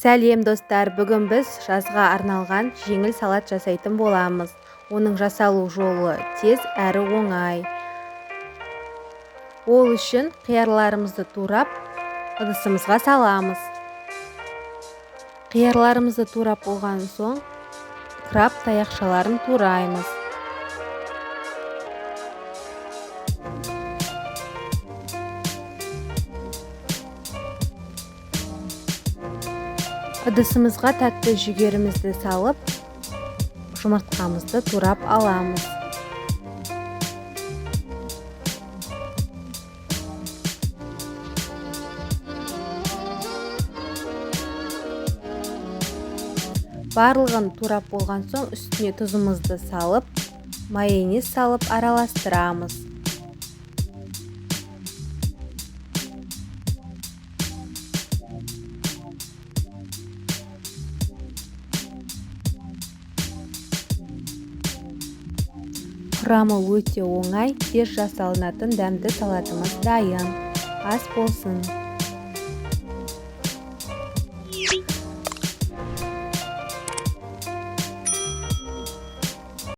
Сәлем, достар! Бүгін біз жазға арналған жеңіл салат жасайтын боламыз. Оның жасалу жолы тез әрі оңай. Ол үшін қиярларымызды турап, ыдысымызға саламыз. Қиярларымызды турап болған соң, краб таяқшаларын тураймыз. Ыдысымызға тәтті жүгерімізді салып, жұмыртқамызды турап аламыз. Барлығын турап болған соң, үстіне тұзымызды салып, майонез салып араластырамыз. Құрамы өте оңай, тез жасалынатын дәмді салатымыз дайын. Ас болсын!